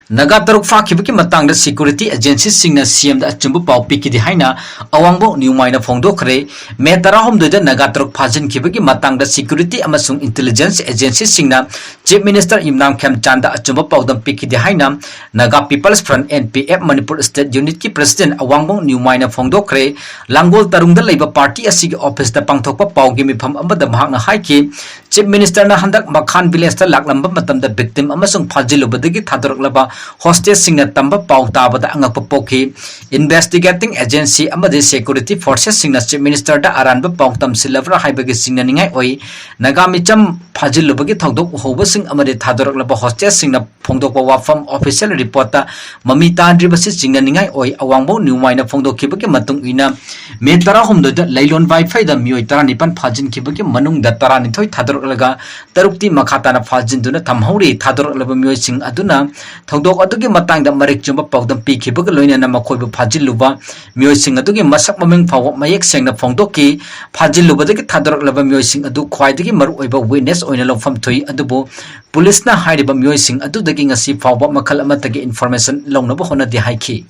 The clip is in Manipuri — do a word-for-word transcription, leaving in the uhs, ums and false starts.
ꯅꯥꯒꯥ ꯇꯔꯨꯛ ꯐꯥꯈꯤꯕꯒꯤ ꯃꯇꯥꯡꯗ security agencyꯁꯤꯡꯅ CMꯗ ꯑꯆꯨꯝꯕ ꯄꯥꯎ ꯄꯤꯈꯤꯗꯦ ꯍꯥꯏꯅ ꯑꯋꯥꯡꯕꯧ ꯅ꯭ꯌꯨꯃꯥꯏꯅ ꯐꯣꯡꯗꯣꯛꯈ꯭ꯔꯦ꯫ ꯃꯦ ꯇꯔꯥꯍꯨꯝꯗꯣꯏꯗ ꯅꯥꯒꯥ ꯇꯔꯨꯛ ꯐꯥꯖꯤꯟꯈꯤꯕꯒꯤ ꯃꯇꯥꯡꯗ security ꯑꯃꯁꯨꯡ intelligence agencyꯁꯤꯡꯅ Chief Minister ꯏꯝꯔꯥꯟ ꯈꯦꯝꯆꯥꯟꯗ ꯑꯆꯨꯝꯕ ꯄꯥꯎꯗꯝ ꯄꯤꯈꯤꯗꯦ ꯍꯥꯏꯅ Naga People's Front, NPF, Manipur State Unitꯀꯤ President ꯑꯋꯥꯡꯕꯧ ꯅ꯭ꯌꯨꯃꯥꯏꯅ ꯐꯣꯡꯗꯣꯛꯈ꯭ꯔꯦ꯫ ꯂꯥꯡꯒꯣꯜ ꯇꯔꯨꯡꯗ ꯂꯩꯕ party ꯑꯁꯤꯒꯤ officeꯇ ꯄꯥꯡꯊꯣꯛꯄ ꯄꯥꯎꯒꯤ ꯃꯤꯐꯝ ꯑꯃꯗ ꯃꯍꯥꯛꯅ ꯍꯥꯏꯈꯤ, Chief Ministerꯅ ꯍꯟꯗꯛ ꯃꯈꯥꯟ villageꯇ ꯂꯥꯛꯂꯝꯕ ꯃꯇꯝꯗ victim ꯑꯃꯁꯨꯡ ꯐꯥꯖꯤꯜꯂꯨꯕꯗꯒꯤ ꯊꯥꯗꯣꯔꯛꯂꯕ hostageꯁꯤꯡꯅ ꯇꯝꯕ ꯄꯥꯎ ꯇꯥꯕꯗ ꯑꯉꯛꯄ ꯄꯣꯛꯈꯤ꯫ Investigating agency ꯑꯃꯗꯤ security forcesꯁꯤꯡꯅ Chief Ministerꯗ ꯑꯔꯥꯟꯕ ꯄꯥꯎ ꯇꯝꯁꯤꯜꯂꯕ꯭ꯔꯥ ꯍꯥꯏꯕꯒꯤ ꯆꯤꯡꯅꯅꯤꯡꯉꯥꯏ ꯑꯣꯏ꯫ ꯅꯥꯒꯥ ꯃꯤꯆꯝ ꯐꯥꯖꯤꯜꯂꯨꯕꯒꯤ ꯊꯧꯗꯣꯛ ꯎꯍꯧꯕꯁꯤꯡ ꯑꯃꯗꯤ ꯊꯥꯗꯣꯔꯛꯂꯕ hostageꯁꯤꯡꯅ ꯐꯣꯡꯗꯣꯛꯄ ꯋꯥꯐꯝ official reportꯇ ꯃꯃꯤ ꯇꯥꯗ꯭ꯔꯤꯕꯁꯤ ꯆꯤꯡꯅꯅꯤꯡꯉꯥꯏ ꯑꯣꯏ꯫ ꯑꯋꯥꯡꯕꯧ ꯅ꯭ꯌꯨꯃꯥꯏꯅ ꯐꯣꯡꯗꯣꯛꯈꯤꯕꯒꯤ ꯃꯇꯨꯡ ꯏꯟꯅ, ꯃꯦ ꯇꯔꯥꯍꯨꯝꯗꯣꯏꯗ ꯂꯩꯂꯣꯟ ꯋꯥꯏꯐꯩꯗ ꯃꯤꯑꯣꯏ ꯇꯔꯥꯅꯤꯄꯥꯟ ꯐꯥꯖꯤꯟꯈꯤꯕꯒꯤ ꯃꯅꯨꯡꯗ ꯇꯔꯥꯅꯤꯊꯣꯏ ꯊꯥꯗꯣꯔꯛꯂꯒ ꯇꯔꯨꯛꯇꯤ ꯃꯈꯥ ꯇꯥꯅ ꯐꯥꯖꯤꯟꯗꯨꯅ ꯊꯝꯍꯧꯔꯤ꯫ ꯊꯥꯗꯣꯔꯛꯂꯕ ꯃꯤꯑꯣꯏꯁꯤꯡ ꯑꯗꯨꯅ ꯊꯧꯗꯣꯛ ꯑꯗꯨꯒꯤ ꯃꯇꯥꯡꯗ ꯃꯔꯤꯛ ꯆꯨꯝꯕ ꯄꯥꯎꯗꯝ ꯄꯤꯈꯤꯕꯒ ꯂꯣꯏꯅꯅ ꯃꯈꯣꯏꯕꯨ ꯐꯥꯖꯤꯜꯂꯨꯕ ꯃꯤꯑꯣꯏꯁꯤꯡ ꯑꯗꯨꯒꯤ ꯃꯁꯛ ꯃꯃꯤꯡ ꯐꯥꯎꯕ ꯃꯌꯦꯛ ꯁꯦꯡꯅ ꯐꯣꯡꯗꯣꯛꯈꯤ꯫ ꯐꯥꯖꯤꯜꯂꯨꯕꯗꯒꯤ ꯊꯥꯗꯣꯔꯛꯂꯕ ꯃꯤꯑꯣꯏꯁꯤꯡ ꯑꯗꯨ ꯈ꯭ꯋꯥꯏꯗꯒꯤ ꯃꯔꯨꯑꯣꯏꯕ witness ꯑꯣꯏꯅ ꯂꯧꯐꯝ ꯊꯣꯛꯏ, ꯑꯗꯨꯕꯨ ꯄꯨꯂꯤꯁꯅ ꯍꯥꯏꯔꯤꯕ ꯃꯤꯑꯣꯏꯁꯤꯡ ꯑꯗꯨꯗꯒꯤ ꯉꯁꯤ ꯐꯥꯎꯕ ꯃꯈꯜ ꯑꯃꯠꯇꯒꯤ information ꯂꯧꯅꯕ ꯍꯣꯠꯅꯗꯦ ꯍꯥꯏꯈꯤ꯫